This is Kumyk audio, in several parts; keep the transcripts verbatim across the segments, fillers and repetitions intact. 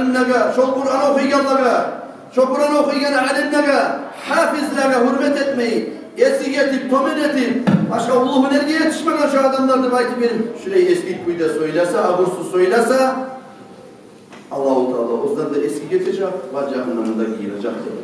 алимлеге, шо Къуран охуйгъанлагъа, шо Къуран охуйгъан алимлеге, гьафизлеге гьюрмет этмей, эсгик этип, тёбен этип, башгъа уллу гьюнерге етишмеген шо адамлар деп айтып берип, шулай эсгик кюйде сёйлесе, абурсуз сёйлесе, Аллагьу Таала оьзлени де эсгик этежек ва жагьаннемге де гийирежек деп.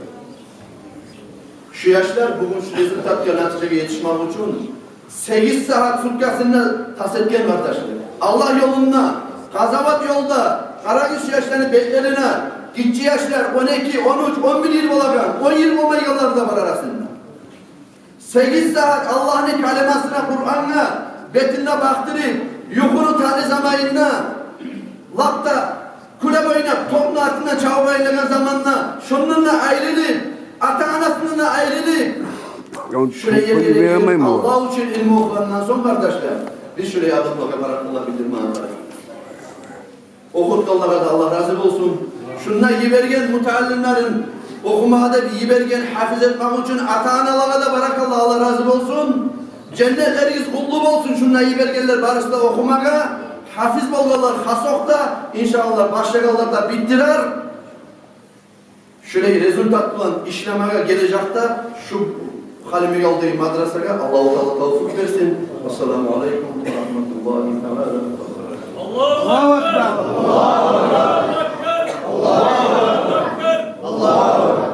Шу яшлар бугюн шу результатгъа, натижагъа етишмек учун сегиз сагьат суткасын да тас этген, къардашлар. Аллагь ёлунда, къазават ёлда, къарагъыз шу яшланы бетлерине, гиччи яшлар, он эки, он уьч, он бир йыл болагъан, он йыл болмайгъанлар да бар арасында. Сегиз сагьат Аллагьны калимасына, Къурангъа бетин де бакъдырып, юхуну тали заманында, лап да кюлеп ойнап, топну артындан чабып айланагъан заманда, шондан да айрылып, ата-анасындан да айрылып, шулай ерге гелген Аллагь учун илму охугъандан сонг, къардашлар, биз шулай адамлагъа баракалла билдирме герекбиз. Охутгъанлагъа да Аллагь рази болсун. Шунда йиберген мутааллимлерин, охумагъа деп йиберген, гьафиз этмек учун ата-аналагъа да баракалла, Аллагь рази болсун. Женнетлеригиз къутлу болсун. Шунда йибергенлер барысы да охумагъа, гьафиз болгъанлар хасокъда, иншааллагь, башлагъанлар да битдирер. Шулай результат булан ишлемеге гележекде шу Халимбекавулдагъы мадрасагъа Аллагьу Таала тавфикъ берсин. Ассаламу алейкум ва рагьматуллагьи таала ва баракатугь. Аллагьу акбар. Аллагьу акбар. Аллагьу акбар.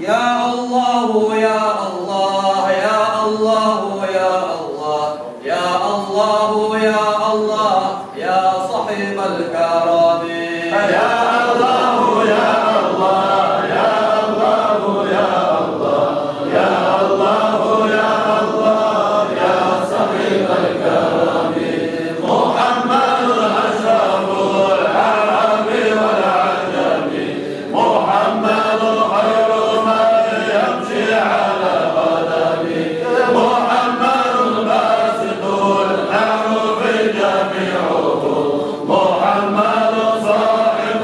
يا الله، يا الله، يا الله، يا الله، يا الله، يا الله، يا صاحب الكرم. يا الله، يا الله، يا الله، يا الله، يا الله، يا الله، يا صاحب الكرم. محمد أشرف العرب والعجم. محمد خير من يمشي على قدمه. محمد باسط الأعراف جميعهم. محمد صاحب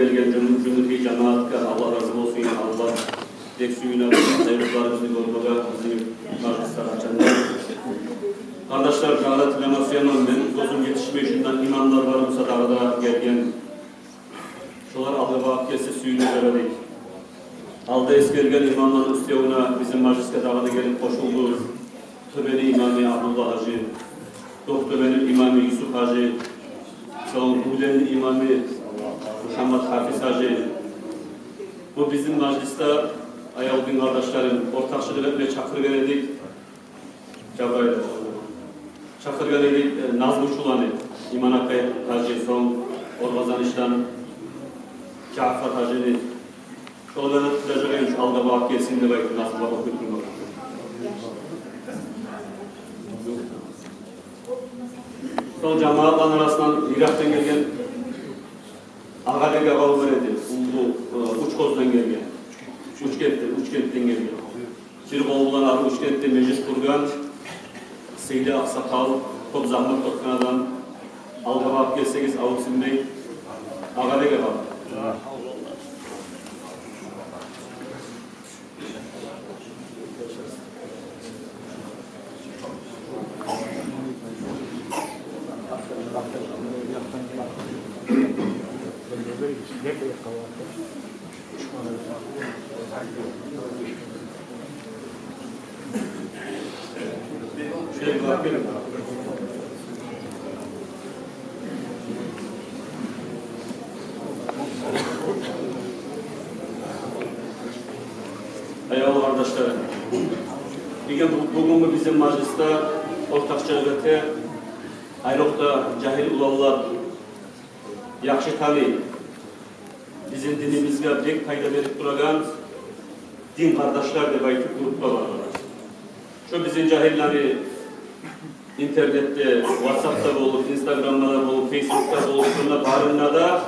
Гелген жуму-, жумутий жамаатгъа Аллагь рази болсун, я Аллагь. Бек сююнебиз, къайрыларыбызны гёрмеге бизин мажлисге гьар заман. Къардашлар, дагъы да тилеме сюемен, мен оьзюм етишмей, шунда имамлар бар буса дагъы да гелген. Шолар алгъа багъып гелсе, сююнюп берелик. Алда эсгерген имамланы уьстевюне бизин мажлисге дагъы да гелип къошулду Тёбени имамы Абдулла гьажи, Тёбени имамы Юсуп гьажи, сонг Гюлени имамы Мухаммад Гьафиз гьажи. Бу бизин мажлисде, аявлу дин къардашларым, ортакъчылыкъ этме чакъыргъан эдик. Жабраил, чакъыргъан эдик, э, назмучуланы, Иман Акъай гьажи, сонг Оргъазанышдан Жаъфар гьажини. Шолар да тилежек эдим, шу алгъа багъып гелсин деп айтып, назму багъып гётермек. Сонг жамаатланы арасындан йыракъдан гелген Агъабек агъа бар эди, уллу, э, Учкъоздан гелген. Учкентден, Учкентден гелген. Бир къол булан ары Учкентде межит къургъан сыйлы акъсакъал, кёп загьмат тартгъан адам. Алгъа багъып гелсегиз, авурсынмай, Агъабек агъа. Аявлу къардашларым, бизин бу-, бугюнгю бизин мажлисде ортакъчылыкъ эте, айрокъда жагьил уланлар яхшы таный, бизин динибизге бек пайда берип турагъан «Дин къардашлар» деп айтып группа бар. Шо бизин жагьиллени интернетде, ватсапда болуп, инстаграмда да болуп, фейсбукда болуп, шонда барында да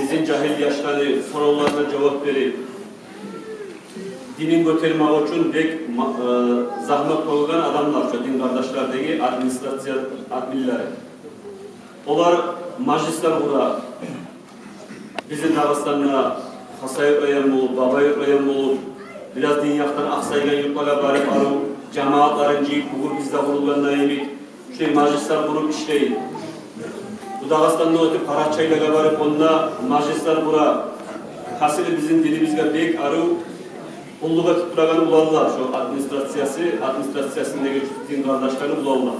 бизин жагьил яшланы соравларына жавап берип, динин гётермек учун бек ма-, э, загьмат болгъан адамлар, шо «Дин къардашлардагъы» администрация админлери. Олар мажлислер къура, бизин Дагъыстанда Хасавюрт район болуп, Бабаюрт район болуп, бираз дин якъдан акъсайгъан юртлагъа барып, барып, жамаатларын жыйып, бугюн бизде къурулгъанда йимик, шулай мажлислер къуруп ишлей. Бу Дагъыстандан оьтюп, Къарачайлагъа барып, онда мажлислер къура. Гьасили, бизин динибизге бек арив къуллукъ этип турагъан уланлар, шо администрациясы, администрациясындагъы дин къардашлары уланлар.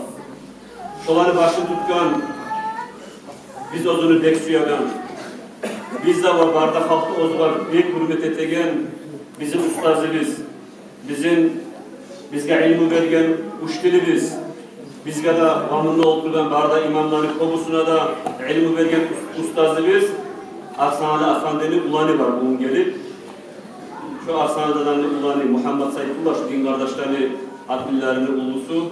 Шоланы башын тутгъан, биз оьзюню бек сюеген, биз де ва бары да халкъ да оьзюне бек гьюрмет этеген бизин устазыбыз, бизин, бизге илму берген учителибиз, бизге де ва мунда олтургъан бары да имамланы кёбюсюне де илму берген ус-, устазыбыз Арсанали афандини уланы бар бугюн гелип. Шо Арсанали даданы уланы Мухаммад Сайфулла, шо дин къардашланы админлерини уллусу.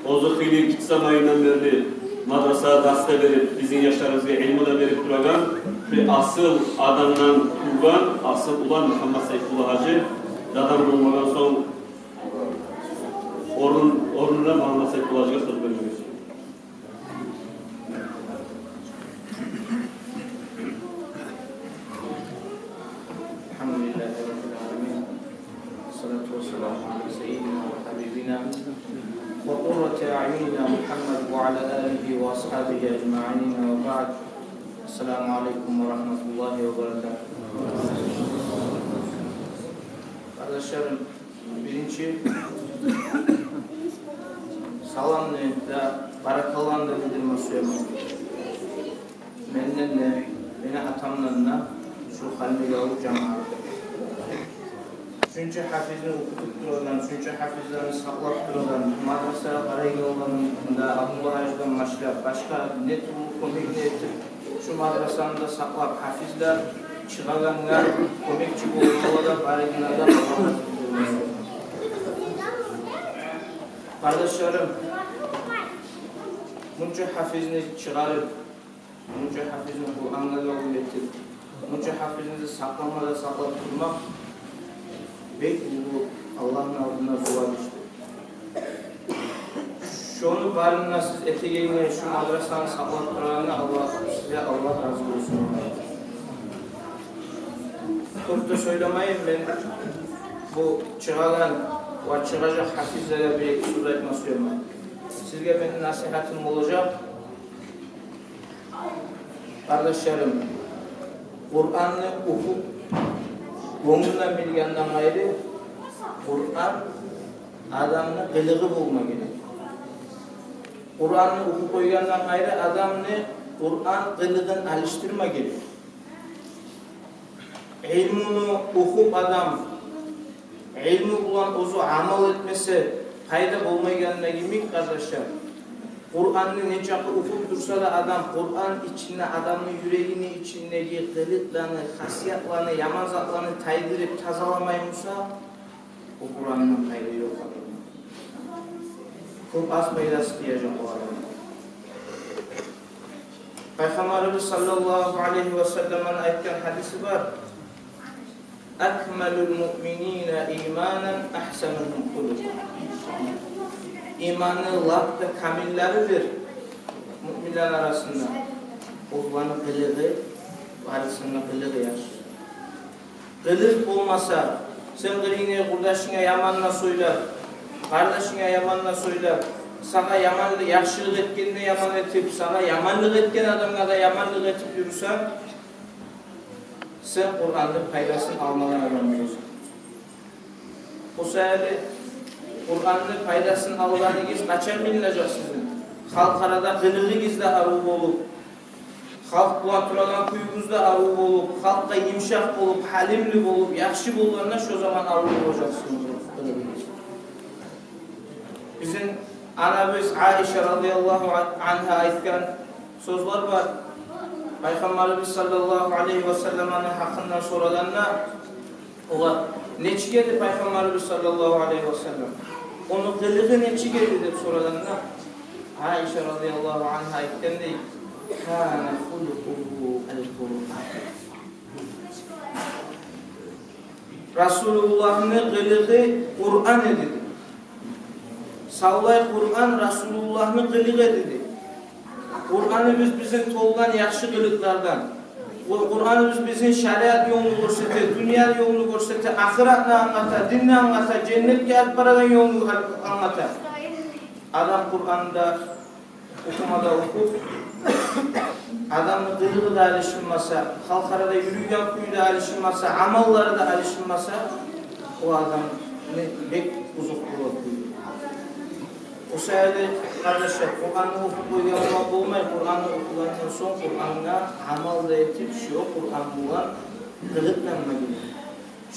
Оьзю хыйлы гиччи заманындан берли мадрасада дарс да берип, бизин яшларыбызгъа илму да берип турагъан, шо асыл адамдан тувгъан асыл улан Мухаммад Сайфулла гьажи. Дадам болмагъан сонг орнун, орнуна Мухаммад Сайфулла гьажиге сёз бермек учун. الحمد لله رب العالمين. والصلاة والسلام على سيدنا وحبيبنا وقرة أعيننا محمد وعلى آله وأصحابه أجمعين، وبعد. السلام عليكم ورحمة الله وبركاته. Къардашларым, биринчи саламны да, баракалланы да билдирме сюемен. Менден де, мени атамдан да шу Халимбекавул жамаатгъа. Шунча гьафизни охутуп турагъан, шунча гьафизлени сакълап турагъан, мадрасагъа къарайгъанлардан да, Абдулла гьажидан башлап, башгъа не тюрлю кёмекни этип, шу мадрасаны да сакълап, гьафизлер чыгъагъангъа кёмекчи болгъанлагъа да, барына да Аллагь рази болсун. Къардашларым, мунча гьафизни чыгъарып, мунча гьафизни Къурангъа гьавлу этип, мунча гьафизни сакълама да сакълап турмакъ бек уллу Аллагьны алдында зувап ишдир. Шону барын да сиз этегенге, шу мадрасаны сакълап турагъангъа Аллагь, сизге Аллагь рази болсун. Кёп де сёйлемейим мен, бу чыгъагъан ва чыгъажакъ гьафизлеге бир-эки сёз айтма сюемен. Сизге мени насигьатым болажакъ, къардашларым. Къуранны охуп, гёнгюнден билгенден къайры, Къуран адамны къылыгъы болма герек. Къуранны охуп къойгъандан къайры, адамны Къуран къылыгъын алышдырма герек. Илмуну охуп адам, илму булан оьзю амал этмесе, пайда болмайгъаны йимик, къардашлар. Къуранны нечакъы охуп турса да адам, Къуран ичинде, адамны юрегини ичиндеги къылыкъланы, хасиятланы, яман затланы тайдырып тазаламай буса, о Къурандан пайда ёкъ адамгъа. Кёп аз пайдасы тиежек о адамгъа. Пайхаммарыбыз саллаллагьу алайгьи ва салламны айтгъан гьадиси бар: «Акмалул муъминина иманан агьсанугьум хулукъа». Иманны лап да камиллеридир муъминлени арасында оланы къылыгъы, барысындан къылыгъы яхшы. Къылыкъ болмаса, сен къырыйынгдагъы къурдашынга яман да сёйлеп, къардашынга яман да сёйлеп, сагъа яманлыкъ, яхшылыкъ этгенде яман этип, сагъа яманлыкъ этген адамгъа да яманлыкъ этип юрюсенг, сен Къуранны пайдасын алмагъан адам боласан. О саялы Къуранны пайдасын алгъаныгъыз къачан билинежек сизин? Халкъ арада къылыгъыгъыз да арив болуп, халкъ булан турагъан кююгюз де арив болуп, халкъгъа йымышакъ болуп, гьалимли болуп, яхшы болгъанда, шо заман арив болажакъсыз. Бизин анабыз Айша радияллагьу ангьа айтгъан сёзлер бар. Пайхаммарыбыз саллаллагьу алайгьи ва салламны гьакъындан сорагъанда, олар: «Нечик эди Пайхаммарыбыз саллаллагьу алайгьи ва саллам? Ону къылыгъы нечик эди?» — деп сорагъанда, Айша радияллагьу ангьа айтгъан дей: «Кана хулукъугьу ал-Къуран». Расулуллагьны къылыгъы Къуран эди дей. Савлай Къуран Расулуллагьны къылыгъы эди дей. Къураныбыз бизин толгъан яхшы къылыкълардан. Къу-, Къураныбыз бизин шариат ёлну гёрсете, дюнья ёлну гёрсете, ахыратны англата, динни англата, женнетге алып барагъан ёлну ан-, англата. Адам Къуранны да охума да охуп, адамны къылыгъы да алышынмаса, халкъ арада юрюйген кюю де алышынмаса, амаллары да алышынмаса, о адамны бек узукъ болур кюю. О саялы, къардашлар, Къуранны охуп къойгъан булан болмай, Къуранны охугъандан сонг Къурангъа амал да этип, шо Къуран булан къылыкъланма герек.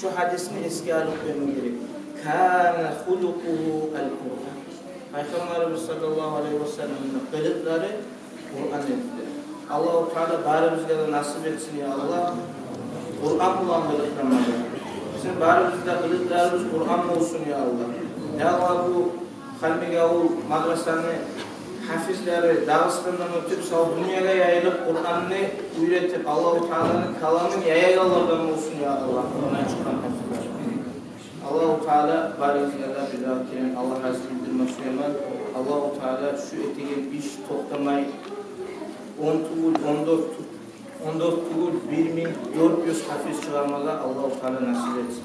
Шо гьадисни эсге алып къойма герек. «Кана хулукъугьу ал-Къуран». Пайхаммарыбыз саллаллагьу алайгьи ва салламны къылыкълары Къуран эди. Аллагьу Таала барыбызгъа да насип этсин, я Аллагь, Къуран булан къылыкъланмагъа. Бизин барыбызны да къылыкъларыбыз Къуран болсун, я Аллагь. Я Аллагь, бу Халимбекавул мадрасаны гьафизлери Дагъыстандан оьтюп, сав дюньягъа яйылып, Къуранны уьйретип, Аллагьу Тааланы каламын яягъанлардан болсун, я Аллагь, Къурандан чыкъгъан гьафизлер. Аллагьу Таала барыгъызгъа да бирдагъы керен Аллагь рази болсун деп сюемен. Аллагьу Таала шу этеген иш токътамай, он тюгюл, он дёрт тю-, он дёрт тюгюл, бир минг дёрт юз гьафиз чыгъармагъа Аллагьу Таала насип этсин.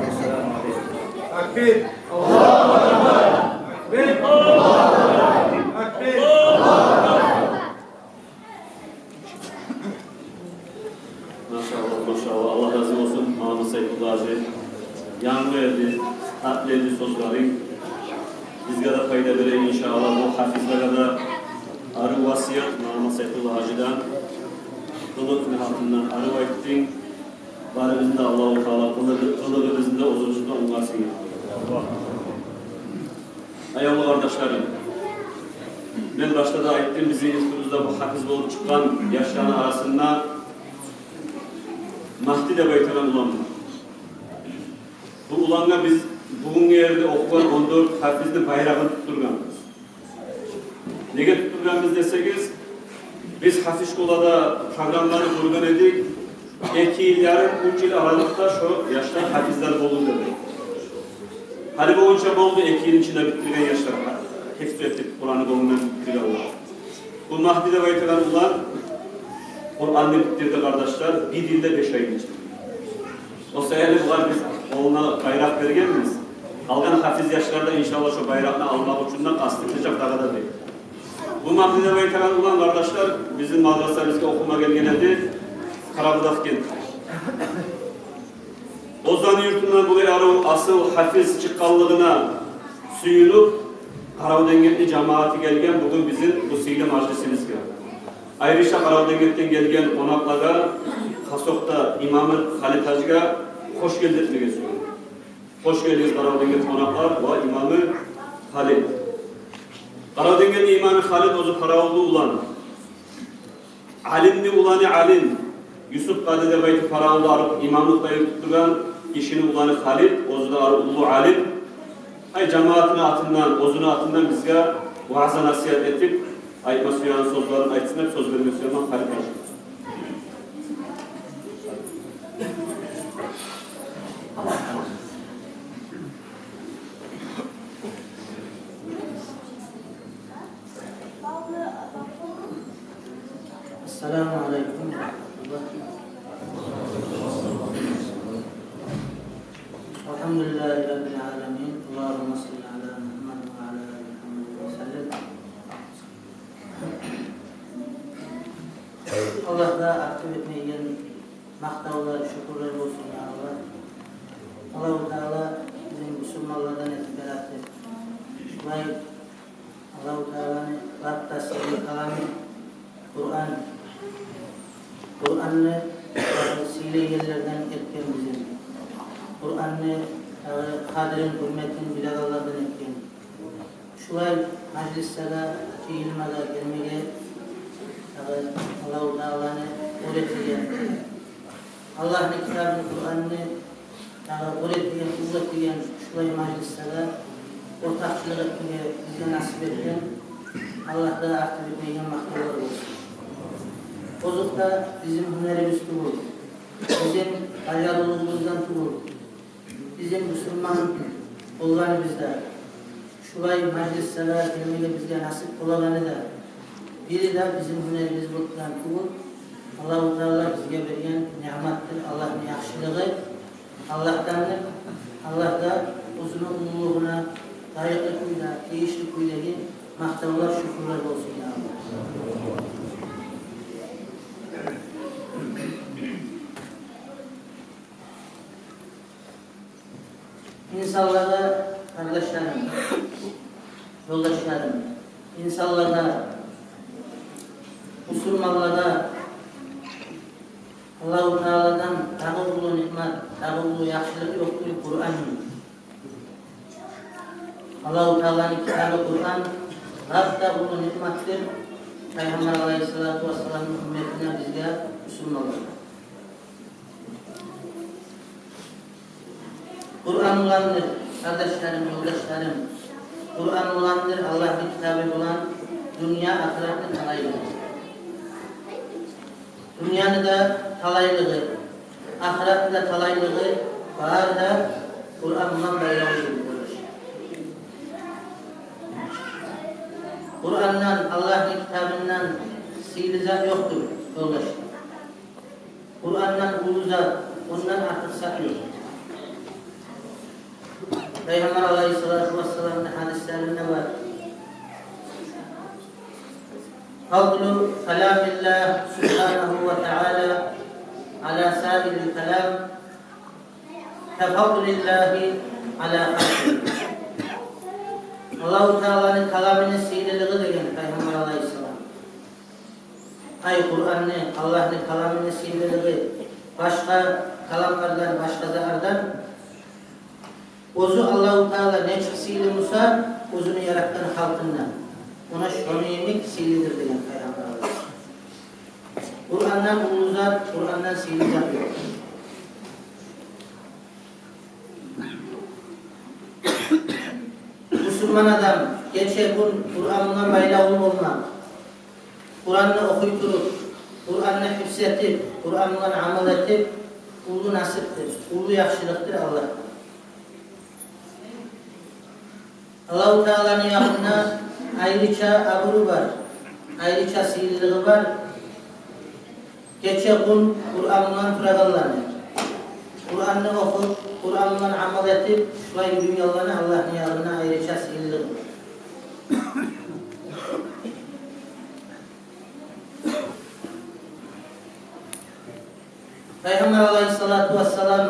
Ассаламу алейкум. Такбир! Аллагьу акбар! Такбир! Аллагьу акбар! Такбир! Машаллагь, машаллагь. Аллагь рази болсун, Магьаммат Сайфулла гьажи. Янгы эди, татли эди сёзлеринг. Бизге де пайда бере, иншааллагь. Бу гьафизлеге де арив васият Магьаммат Сайфулла гьажидан. Къылыкъны гьакъындан арив айтдынг. Барыбызны да Аллагьу Таала къылыгъы-, къылыгъыбызны да, оьзюбюзню де онгарсын. Аявлу къардашларым, мен башда да айтдым, бизин институтубузда бу гьафиз болуп чыкъгъан яшланы арасында Магьди деп айтагъан улан бар. Бу улангъа биз бугюнге ерли охугъан он дёрт гьафизни байрагъын тутдургъанбыз. Неге тутдургъанбыз десегиз, биз гьафиз школада программаны гёрген эдик, эки йыл ярым, уьч йыл аралыкъда шо яшлар гьафизлер болур деп. Гьали болгъунча болду, эки йыл ичинде битдирген яшлар, гьифз этип, Къуранны гёнгюнден битдирген улан. Бу Магьди деп айтагъан улан Къуранны битдирди, къардашлар, бир йыл да беш айны ичинде. О саялы булар биз къолуна байракъ бергенбиз. Къалгъан гьафиз яшлар да, иншаллагь, шо байракъны алмакъ учун да къаст этежек дагъы да бир. Бу Магьди деп айтагъан улан, къардашлар, бизин мадрасабызгъа охума гелген эди, Къарабудагъгентден. Оьзлени юртундан булай арив асил гьафиз чыкъгъанлыгъына сююнюп, Къарабудагъгентни жамияты гелген бугюн бизин бу сыйлы мажлисибизге. Айрыча Къарабудагъгентден гелген къонакълагъа, хасокъда имамы Халит-гьажиге хош гелди этмеге сюемен. Хош гелдигиз, Къарабудагъгент къонакълар ва имамы Халит. Къарабудагъгентни имамы Халит оьзю паравуллу улан. Алимни уланы алим. Юсуп-къади деп айтып, паравуллу арив имамлыкъ да юрютюп тургъан гишини уланы Халит, оьзю де арив уллу алим. Ай, жамиятны атындан, оьзюню атындан бизге ваъза-насигьат этип, айтма сюеген сёзлерин айтсын деп сёз берме сюемен Халит-гьажиге. السلام عليكم ورحمة الله. الحمد لله رب العالمين. اللهم صل على محمد وعلى آل محمد وسلم. Аллагьгъа артыкъ етмейген макътавлар, шюкюрлер болсун, я Аллагь. Аллагьу Таала бизин бусурманлардан этип яратды. Шулай Аллагьу Тааланы лап да сыйлы каламы Къуран. Къуранны сыйлайгъанлардан этген бизин. Къуранны, э, къадирин, гьюрметин билегенлерден этген. Шулай мажлислеге, жыйылмагъа гелмеге, дагъы Аллагьу Тааланы оьр этеген, Аллагьны китабын, Къуранны дагъы оьр этеген, уллу этеген шулай мажлислеге ортакъчылыкъ этмеге бизге насип этген Аллагьгъа артыкъ етмейген макътавлар болсун. Озокъда, бизин гьюнерибиз тюгюл, бизин бажарывубуздан тюгюл, бизин бусурман болгъаныбызда, шулай мажлислеге гелмеге бизге насип болагъаны да, бири де бизин гьюнерибиз болуп тургъан тюгюл, Аллагьу Таала бизге берген ниъматдыр, Аллагьны яхшылыгъы Аллагьдандыр. Аллагьгъа оьзюню уллулугъуна лайыкълы кюйде, тийишли кюйдеги макътавлар, шюкюрлер болсун, я Аллагь. Инсанлагъа, къардашларым, ёлдашларым, инсанлагъа, бусурманлагъа Аллагьу Тааладан дагъы уллу ниъмат, дагъы уллу яхшылыкъ ёкъдур Къуран. Аллагьу Тааланы китабы Къуран лап да уллу ниъматдыр Пайхаммар алайгьиссалату вассаламны умметине, бизге, бусурманлагъа. Къуран буландыр, къардашларым, ёлдашларым, Къуран буландыр, Аллагьны китабы булан дюнья, ахыратны талайлыгъы. Дюньяны да талайлыгъы, ахыратны да талайлыгъы бары да Къуран булан байлавлудур, ёлдашлар. Къурандан, Аллагьны китабындан сыйлы зат ёкъдур, ёлдашлар. Къурандан уллу зат, ондан артыкъ зат ёкъ. Пайхаммар алайгьиссалату вассаламны гьадислеринде бар: فضل كلام الله سبحانه وتعالى على سائر الكلام كفضل الله على خلقه. Аллагьу Тааланы каламыны сыйлылыгъы, деген Пайхаммар алайгьиссалам. Ай, Къуранны, Аллагьны каламыны сыйлылыгъы башгъа каламлардан, башгъа затлардан, оьзю Аллагьу Таала нечик сыйлы буса оьзюню яратгъан халкъындан, она шону йимик сыйлыдыр, деген Пайхаммар алайгьиссалам. Къурандан уллу зат, Къурандан сыйлы зат ёкъ. Бусурман адам гече-гюн Къуран булан байлавлу болмакъ, Къуранны охуй туруп, Къуранны гьифз этип, Къуран булан амал этип, уллу насипдир, уллу яхшылыкъдыр Аллагьдан. Аллагьу Тааланы янында айрыча абуру бар, айрыча сыйлылыгъы бар гече-гюн Къуран булан турагъанланы. Къуръанны охуп, Къуръан булан амал этип, шулай юрюйгенлени Аллагьны янында айрыча сыйлылыгъы. Пайхаммар алайгьиссалату вассалам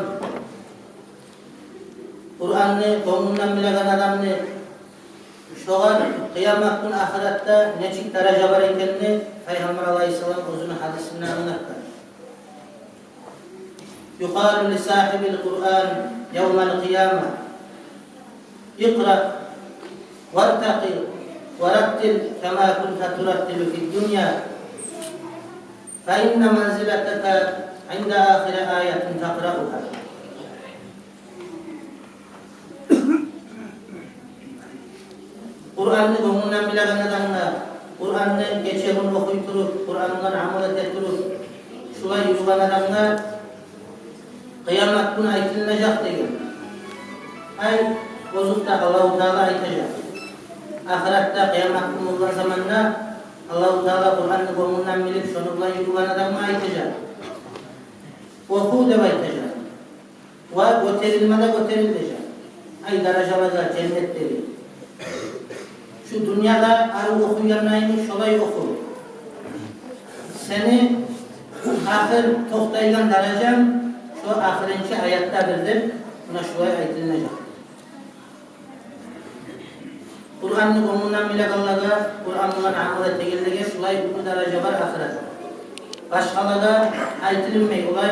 Къуръанны гёнгюнден билеген адамны, шогъар къыямат гюн ахыратда нечик даража бар экенни Пайхаммар алайгьиссалам оьзюню гьадисинде англатгъан. يقال لصاحب القرآن يوم القيامة: اقرأ وارتق ورتل كما كنت ترتل في الدنيا، فإن منزلتك عند آخر آية تقرأها. Къуръанны гёнгюнден билеген адамгъа, Къуръанны гече-гюн охуй туруп, Къуръан булан амал эте туруп, шулай юрюген адамгъа къыямат гюн айтылынажакъ деген. Ай, озокъда, Аллагьу Таала айтажакъ. Ахыратда къыямат гюн болгъан заманда Аллагьу Таала Къуръанны гёнгюнден билип, шону булан юрюген адамгъа айтажакъ. Оху деп айтажакъ. Ва гётерилме де гётерил дежек. Ай, даражалагъа, женнетдеги. Шу дюньяда арив охуйгъанлайын шолай оху. Сени ахыр токътайгъан даражанг шо ахырынчы аятдадыр деп, муна шулай айтылынажакъ. Къуръанны гёнгюнден билегенлеге, Къуръан булан амал этегенлеге шулай уллу даража бар ахыратда. Башгъалагъа айтылынмай, олай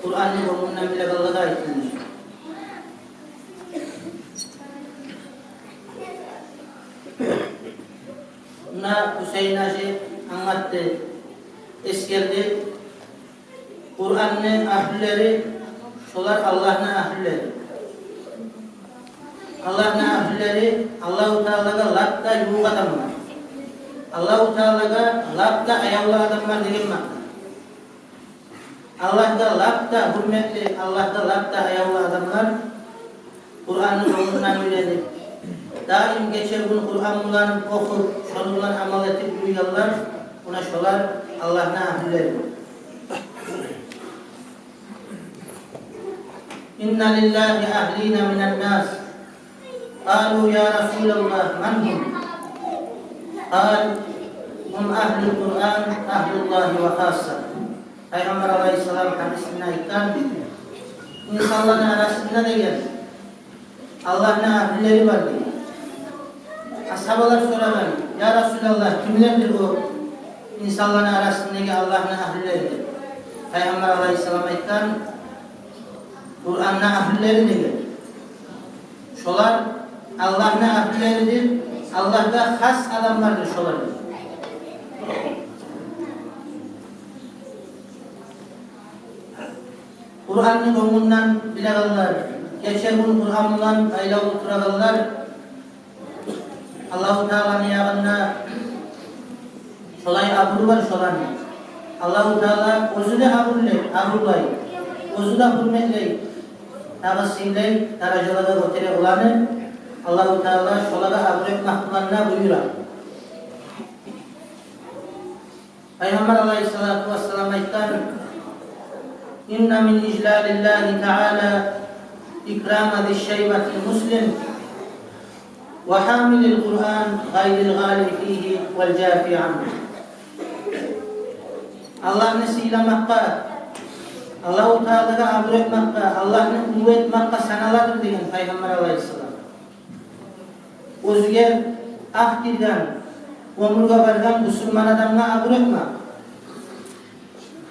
Къуръанны гёнгюнден билегенлеге айтылына. Муна Гьусейин гьажи англатды, эсгерди. Къуръанны агьлюлери, шолар Аллагьны агьлюлери. Аллагьны агьлюлери Аллагьу Таалагъа лап да ювукъ адамлар. Аллагьу Таалагъа лап да аявлу адамлар деген маъна. Аллагьгъа лап да гьюрметли, Аллагьгъа лап да аявлу адамлар Къуръанны гёнгюнден уьйренип, даим гече-гюн Къуръан булан охуп, шону булан амал этип юрюйгенлер, муна шолар Аллагьны агьлюлери. إن لله أهلين من الناس. قالوا: يا رسول الله، من هم؟ قال: هم أهل القرآن، أهل الله وخاصته. Пайхаммар алайгьиссалам гьадисинде айтгъан, инсанланы арасында деген Аллагьны агьлюлери бар деген. Асгьабалар сорагъан: «Я Расулаллагь, кимлердир о инсанланы арасындагъы Аллагьны агьлюлери?» Пайхаммар алайгьиссалам айтгъан: «Къуръанны агьлюлери», – деген. Шолар Аллагьны агьлюлеридир, Аллагьгъа хас адамлардыр шолар. Къуръанны гёнгюнден билегенлер, гече-гюн Къуръан булан байлавлу турагъанлар, Аллагьу Тааланы янында шолай абуру бар шоланы. Аллагьу Таала оьзю де абурлай, абурлай, оьзю де гьюрметлей, дагъы сыйлай, даражалагъа гётере оланы. Аллагьу Таала шолагъа абур этмек булан да буюра. Пайхаммар алайгьиссалату вассалам айтгъан: إن من إجلال الله تعالى إكرام ذي الشيبة المسلم وحامل القرآن غير الغالي فيه والجافي عنه. Аллагьны сыйламакъгъа, Аллагьу Таалагъа абур этмекге, Аллагьны уллу этмекге саналадыр деген Пайхаммар алайгьиссалам. Оьзюне акъ гирген, оьмюрге баргъан бусурман адамгъа абур этмек.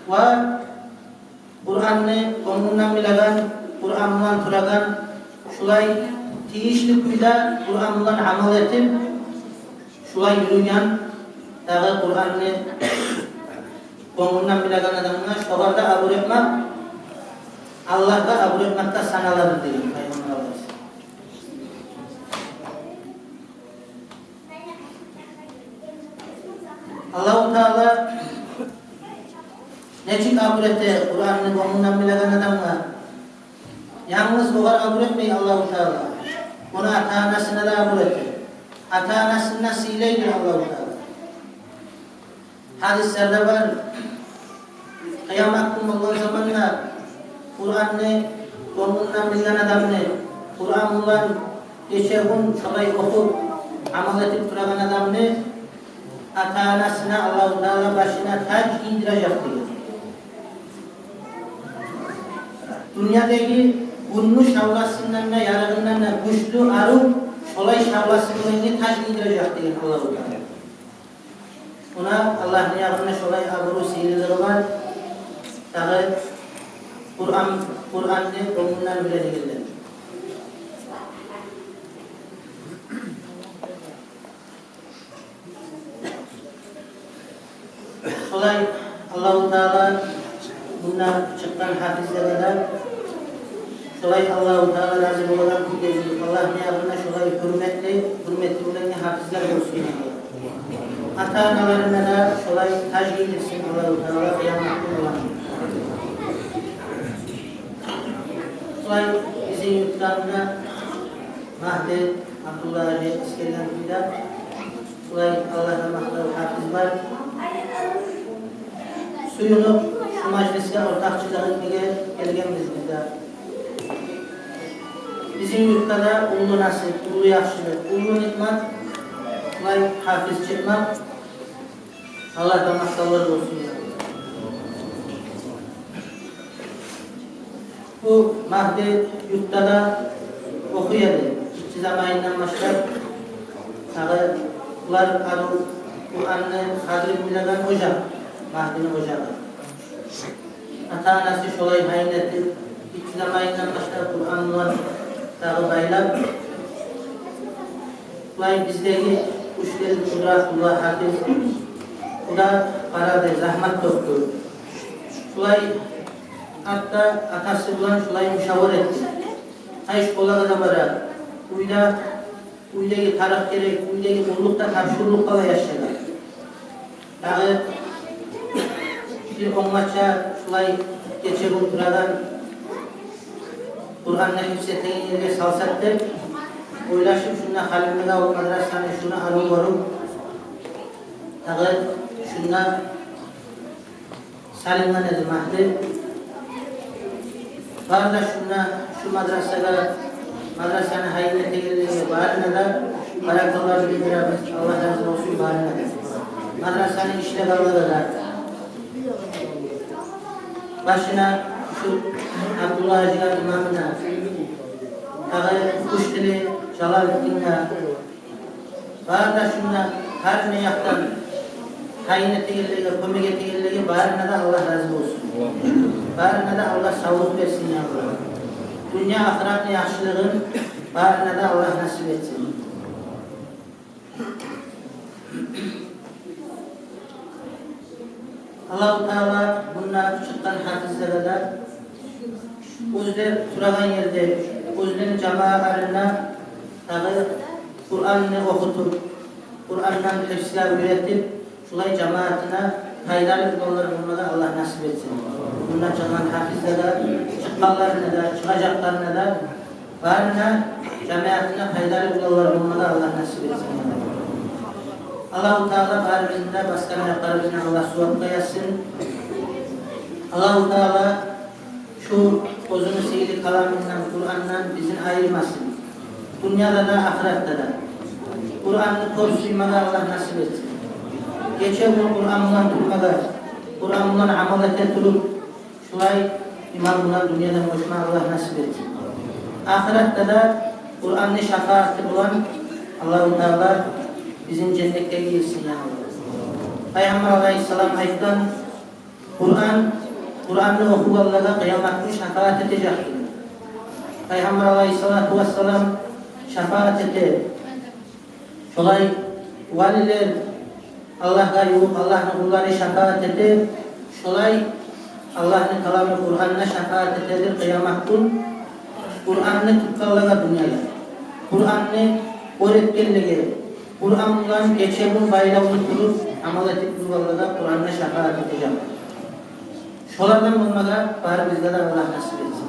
Ва Къуръанны гёнгюнден билеген, Къуръан булан турагъан, шулай тийишли кюйде Къуръан булан амал этип, шулай юрюйген, дагъы Къуръанны гёнгюнден билеген адамгъа шогъар да абур этмек, Аллагьгъа абур этмекге саналадыр деген Пайхаммар алайгьиссалам. Аллагьу Таала нечик абур эте Къуръанны гёнгюнден билеген адамгъа? Янгыз огъар абур этмей Аллагьу Таала, ону ата-анасына да абур эте. Ата-анасын да сыйлайдыр Аллагьу Таала. Гьадислерде бар, къыямат гюн болгъан заманда Къуръанны Гёнгюнден билген адамны, Къуран булан гече-гюн шолай охуп, амал этип турагъан адамны ата-анасына Аллагьу Таала башына таж гийдиражакъ деген. Дюньядагъы гюнню шавласындан да, ярыгъындан да гючлю арив шолай шавласы булан таж гийдиражакъ деген Аллагьу Таала. Огъар Аллагьны янында шолай абуру, сыйлылыгъы бар. Дагъы Къуран, Къуранны гёнгюнден билегенлер. Шолай Аллагьу Таала мунда чыкъгъан гьафизлеге де шолай Аллагьу Таала рази болагъан кюйде, Аллагьны янында шолай гьюрметли, гьюрметли болагъан гьафизлер болсун. Ата-аналарына да шолай таж гийдирсин Аллагьу Таала къыямат гюн. Шолай бизин юртдан да Магьди Абдулла гьажи эсгерген кюйде, шолай Аллагьгъа макътав, гьафиз бар. Сююнюп шу мажлисге ортакъчылыкъ этмеге гелгенбиз биз де. Бизин юртда да уллу насип, уллу яхшылыкъ, уллу ниъмат, шолай гьафиз чыкъмакъ. Аллагьгъа макътавлар болсун, я Аллагь. Бу Магьди юртда да охуй эди. Гиччи заманындан башлап, дагъы булар арив Къуранны къадрин билеген ожакъ, Магьдини ожагъы. Ата-анасы шолай гьайын этип, гиччи заманындан башлап Къуран булан дагъы байлап, булай биздеги Къушгелди Къудратулла гьафиз, бу да барады, загьмат тёкдю. Шулай гьатта атасы булан шулай мушавара этди. Гьай, школагъа да бара, уьйде, уьйдеги тарыкъ-герек, уьйдеги къуллукъ да тапшурулуп къала яшлагъа. Дагъы бир онгача шулай гече-гюн турагъан, Къуранны гьифз этеген ерге салсакъ деп ойлашып, шунда Халимбекавул авул мадрасаны шуну арив гёрюп, дагъы шунда салынгъан эди Магьди. Бары да шунда, шу мадрасагъа, мадрасаны гьайын этегенлеге барына да баракалла билдиребиз. Аллагь рази болсун барына да. Мадрасаны ишлеп алгъанлагъа да, башына шу Абдулла гьажи имамына, дагъы Къушгелди Жалалутдинге, бары да шунда гьар не якъдан гьайын этегенлеге, кёмек этегенлеге барына да Аллагь рази болсун. Барына да Аллагь савлукъ берсин, я Аллагь. Дюнья-ахыратны яхшылыгъын барына да Аллагь насип этсин. Аллагьу Таала мунда чыкъгъан гьафизлеге де оьзлер турагъан ерде, оьзлени жамаатларында дагъы Къуранны охутуп, Къурандан гьифзге уьйретип, шулай жамаатына пайдалы уланлар болмагъа Аллагь насип этсин. Мунда чыкъгъан гьафизлеге де, чыкъгъанларына да, чыгъажакъларына да, барына, жамаатына пайдалы уланлар болмагъа Аллагь насип этсин. Аллагьу Таала барыбызны да басгъан аякъларыбызны Аллагь сувапгъа язсын. Аллагьу Таала шу оьзюню сыйлы каламындан, Къурандан бизин айырмасын. Дюньяда да, ахыратда да. Къуранны кёп сюймеге Аллагь насип этсин. Гече-гюн Къуран булан турмагъа, Къуран булан амал эте туруп, шулай иман булан дюньядан гёчме Аллагь насип этсин. Ахыратда да Къуранны шафааты булан Аллагьу Таала бизин женнетге гийирсин, я Аллагь. Пайхаммар алайгьиссалам айтгъан, Къуран, Къуранны охугъанлагъа къыямат гюн шафаат этежек. Пайхаммар алайгьиссалату вассалам шафаат эте. Шолай валилер, Аллагьгъа ювукъ Аллагьны къуллары шафаат эте. Шолай Аллагьны каламы Къуран да шафаат этедир къыямат гюн. Къуранны тутгъанлагъа дюньяда, Къуранны оьр этгенлеге, Къуран булан гече-гюн байлавлу туруп, амал этип тургъанлагъа Къуран да шафаат этежек. Шолардан болмагъа барыбызгъа да Аллагь насип этсин.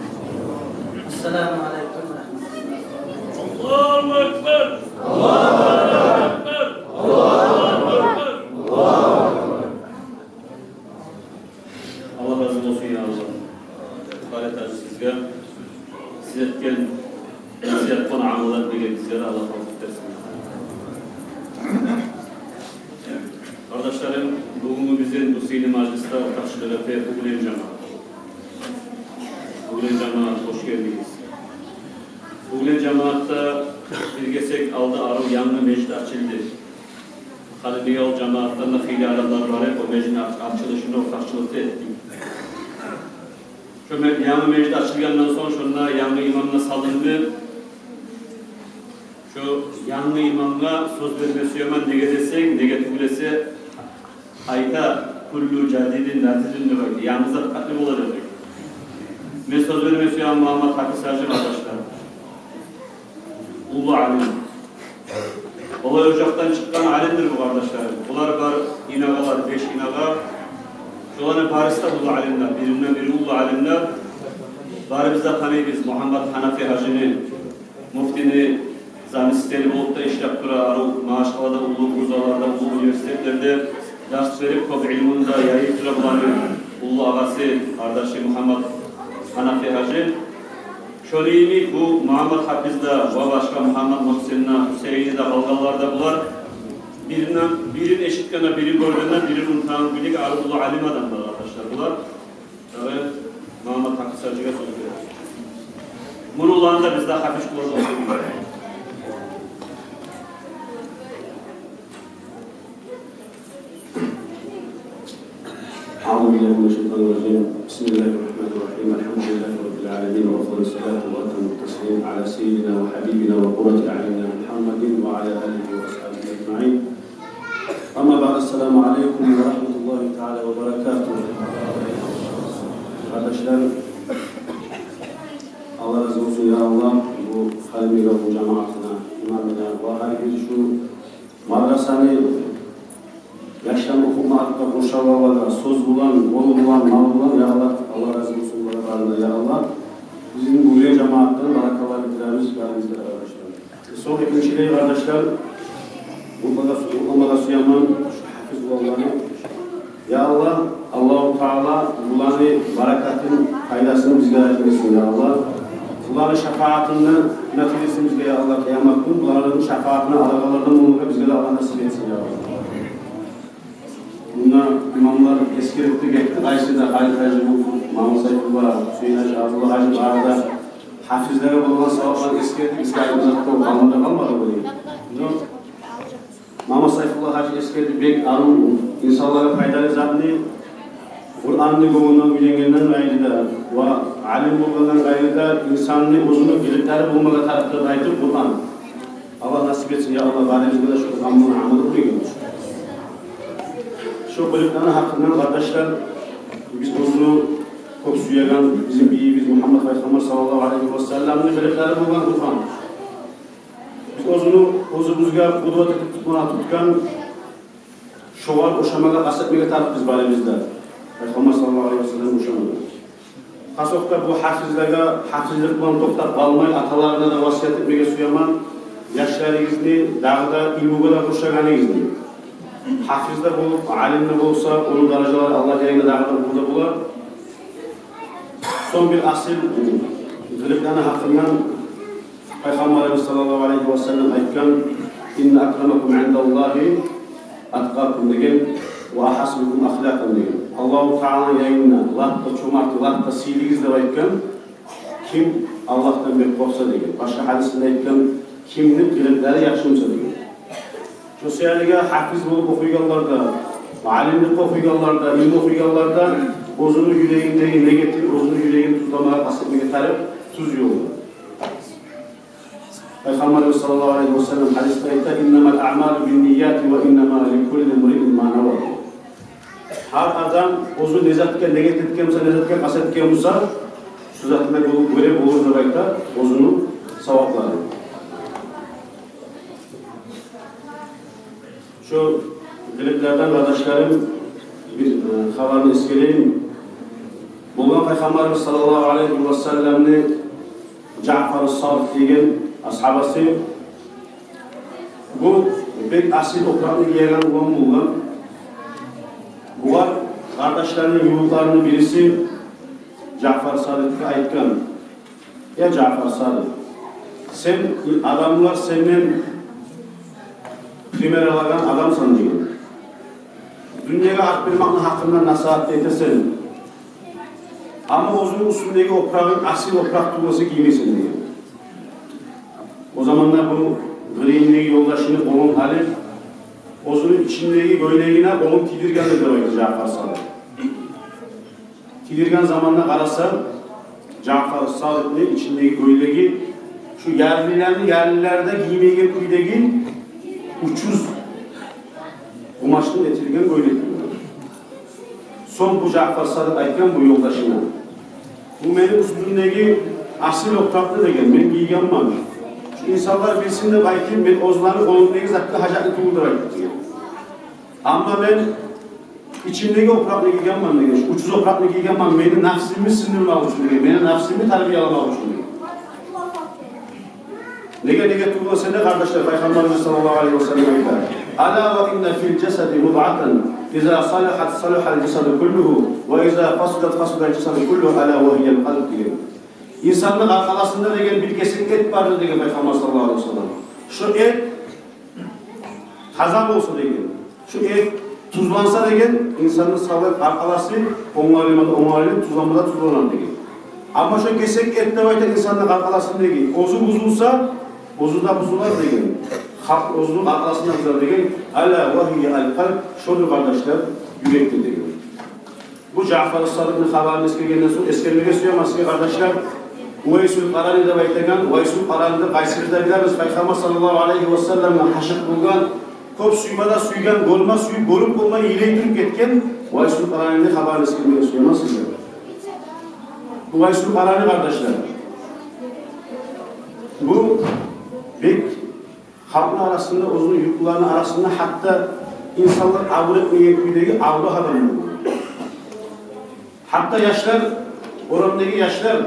Ассаламу алайкум ва рагьматуллагь. Аллагьу акбар! Аллагьу акбар! Аллагь рази болсун, я Аллагь. Къардашлар, сизге Сиз этген насигьатдан амал этмеге бизлер Аллагь тавфикъ берсин. Къардашларым, бугюнгю бизин бу сыйлы мажлисде ортакъчылыкъ этеген Бугулен жамаат. Бугулен жамаат, хош гелдигиз. Бугулен жамаатда бир гесек алда арив янгы межит ачылды. Халимбекавул жамаатдан да хыйлы адамлар бар эди, о межитни ач-, ачылышына ортакъчылыкъ да этдик. Шо ме-, янгы межит ачылгъандан сонг, шонда янгы имам да салынды. Шо янгы имамгъа сёз берме сюемен, неге десенг, неге тюгюл эсе, айта, «Куллу жадидин лазизун» деп айта. Янгы зат татли болажакъ деп. Мен сёз берме сюемен Мугьаммат Гьафиз гьажи, къардашлар. Уллу алим. Олай ожакъдан чыкъгъан алимдир бу, къардашларым. Булар бар инагъалар, беш инагъа. Шоланы барысы да уллу алимлер, биринден бири уллу алимлер. Барыбыз да таныйбыз Мугьаммат Гьанафи гьажини, муфтини заместители болуп да ишлеп тура, арив Магьачкъалада уллу вузларда, уллу университетлерде дарс берип, кёп илмуну да яйып тура буланы уллу агъасы, къардашы Мугьаммат Гьанафи гьажи. Шону йимик бу Мугьаммат Гьафиз де ва башгъа Мугьаммат Мугьсин де, Гьусейни де, къалгъанлар да, булар бирин, бирин эшитгенде, бирин гёргенде, бирин унутагъан кюйде арив уллу алим адамлар, къардашлар, булар. Дагъы Мугьаммат Гьафиз гьажиге сёз беремен. Муну уланы да бизде Гьафиз къуллар болсун. أعوذ بالله من الشيطان الرجيم. بسم الله الرحمن الرحيم. الحمد لله رب العالمين، وأفضل الصلاة وأتم التسليم على سيدنا وحبيبنا وقرة أعيننا محمد وعلى آله وأصحابه أجمعين. أما بعد، السلام عليكم ورحمة الله تعالى وبركاته. Къардашлар, Аллагь рази болсун, я Аллагь, бу Халимбекавул жамаатына, имамына ва гьар бир шу мадрасаны яшланы охутмакъ гьакъында къуршавлагъа сёз булан, къол булан, мал булан, я Аллагь, Аллагь рази болсун булар барына, я Аллагь. Бизин Бугулен жамаатдан баракалла билдиребиз барыгъызгъа да, къардашлар. Сонг экинчилей, къардашлар, унутмагъа, унутмагъа сюемен шу Гьафиз уланланы. Я Аллагь, Аллагьу Таала буланы баракатын, пайдасын бизге де этмесин, я Аллагь. Буланы шафаатыны натижесин бизге, я Аллагь, къыямат гюн буланы шафаатын алагъанлардан болмагъа бизге де Аллагь насип этсин, я Аллагь. Мунда имамлар эсгерип де гетди, къайсы да, Халит гьажи, Мамут Сайфулла, Гьюсейин гьажи, Абдулла гьажи, бары да гьафизлеге болгъан савапланы эсгерди, бизге айтма зат къалмады, къалмады бу. Но Мамут Сайфулла гьажи эсгерди бек арив, инсанлагъа пайдалы затны, Къуранны гёнгюнден уьйренгенден къайры да ва алим болгъандан къайры да инсанны оьзюню къылыкълары болмагъа тарыкъ деп айтып Къуран. Аллагь насип этсин, я Аллагь, барыбызгъа да шу Къуран булан амал этмеге. Шу къылыкъланы гьакъындан, къардашлар, биз оьзюню кёп сюеген бизин бийибиз Мугьаммат пайхаммар саллаллагьу алайгьи ва салламны къылыкълары болгъан Къуран. Биз оьзюню оьзюбюзге къудват этип тутмагъа тутгъан, шогъар ошамагъа къаст этмеге тарыкъбыз барыбыз да. Пайхаммар саллаллагьу алайгьи ва салламгъа ошамагъа. Хасокъда бу гьафизлеге, гьафизлик булан токътап къалмай, аталарына да васият этмеге сюемен, яшларыгъызны дагъы да илмугъа да къуршагъаныгъызны. Гьафиз де болуп, алим де болса, ону даражалары Аллагь янында дагъы да уллу да болар. Сонг бир асил къылыкъланы гьакъындан Пайхаммарыбыз саллаллагьу алайгьи ва саллам айтгъан: «Инна акрамакум индаллагьи атқакум», – деген, «ва агьсаникум ахлакъан», – деген. Аллагьу Тааланы янында лап да чомарты, лап да сыйлыгъыз деп айтгъан, ким Аллагьдан бек къоркъса деген. Башгъа гьадисинде айтгъан: «Кимни къылыкълары яхшы буса», – деген. Шо саялы гьафиз болуп охуйгъанлар да, алимликге охуйгъанлар да, илму охуйгъанлар да оьзюню юрегиндеги негетив, оьзюню юрегин тюзлемеге къаст этмеге тарыкъ, тюз ёлда. Пайхаммарыбыз саллаллагьу алайгьи ва саллам гьадисде айта: «Иннамал аъмалу биннияти ва иннама ликулли имриин ма нава». Гьар адам оьзю не затгъа негет этген буса, не затгъа къаст этген буса, шу затына гёре болур деп айта оьзюню саваплары. Шо къылыкълардан, къардашларым, бир, э, хабарны эсгерейим. Болгъан Пайхаммарыбыз саллаллагьу алайгьи ва салламны Жаъфар Садикъ деген асгьабасы. Бу бек асил опуракъны гиеген улан болгъан. Бугъар къардашларыны ювукъларыны бириси Жаъфар Садикъгъа айтгъан: Я Жаъфар Садикъ, сен, адамлар сенден пример алагъан адамсан деген. Дюньягъа арт бермекни гьакъында насигьат этесен. Амма оьзюнгню уьстюнгдеги опурагъынг асил опуракъ тюгюл буса гиймейсен деген. О заманда бу къырыйындагъы ёлдашыны къолун алып, оьзюню ичиндеги гёйлегине къолун тийдирген деп айта Жаъфар Садикъ. Тийдирген заманда къараса, Жаъфар Садикъны ичиндеги гёйлеги шу ярлыланы ярлылары да гиймейген кюйдеги учуз къумачдан этилген гёйлек болгъан. Сонг бу Жаъфар Садикъ айтгъан бу ёлдашына: «Бу мени уьстюмдеги асил опуракъны, — деген, — мен гийгенмен. Шу инсанлар билсин деп айтып, мен оьзлени къолундагъы затгъа гьажатлы тюгюл деп айтып, — деген. — Амма мен ичимдеги опуракъны гийгенмен, — деген, — шу учуз опуракъны гийгенмен мени напсымны сындырмакъ учун, — деген, — мени напсымны тарбияламакъ учун», — деген. Неге, неге тюгюл буса да, къардашлар, Пайхаммарыбыз саллаллагьу алайгьи ва саллам айта: «Ала ва инна фил жасади мудгъатан, иза салахат салахал жасаду куллугьу, ва иза фасадат фасадал жасаду куллугьу, ала ва гьиял къалб», — деген. Инсанны къаркъарасында деген бир кесек эт бардыр деген Пайхаммар саллаллагьу алайгьи ва саллам. Шу эт таза болса деген, шу эт тюзленсе деген, инсанны савлай къаркъарасы онгарылма да онгарылып, тюзленме де тюзленер деген. Амма шу кесек эт деп айта инсанны къаркъарасындагъы, оьзю бузулса, оьзю де бузулар деген. Гьакъ оьзюню къаркъарасында бузулар деген. «Ала ва гьиял къалб», шодур, къардашлар, юрекдир деген. Бу Жаъфар Садикъны хабарын эсгергенден сонг, эсгермеге сюемен сизге, къардашлар, Увайсул Къарани деп айтагъан, Увайсул Къарани деп къайсыбыз да билебиз, Пайхаммар саллаллагьу алайгьи ва салламгъа гьашыкъ болгъан, кёп сюйме де сюйген, гёрме сюйюп, гёрюп болмай йылай туруп гетген Увайсул Къаранини хабарын эсгермеге сюемен сизге. Увайсул Къарани, къардашлар, бу бек халкъны арасында, оьзюню юртлуларыны арасында гьатта инсанлар абур этмейген кюйдеги абурлу адам болгъан. Гьатта яшлар, орамдагъы яшлар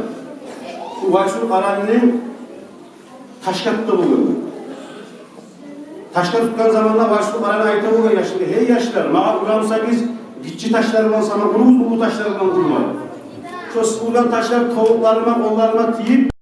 Увайсул Къаранини ташгъа тута болгъан. Ташгъа тутгъан заманда Увайсул Къарани айта болгъан яшлагъа: «Гьей яшлар, магъа ура бусагъыз, гиччи ташлар булан санап уругъуз, уллу ташлар булан урмай. Шо сиз ургъан ташлар тобукъларыма, къолларыма тийип,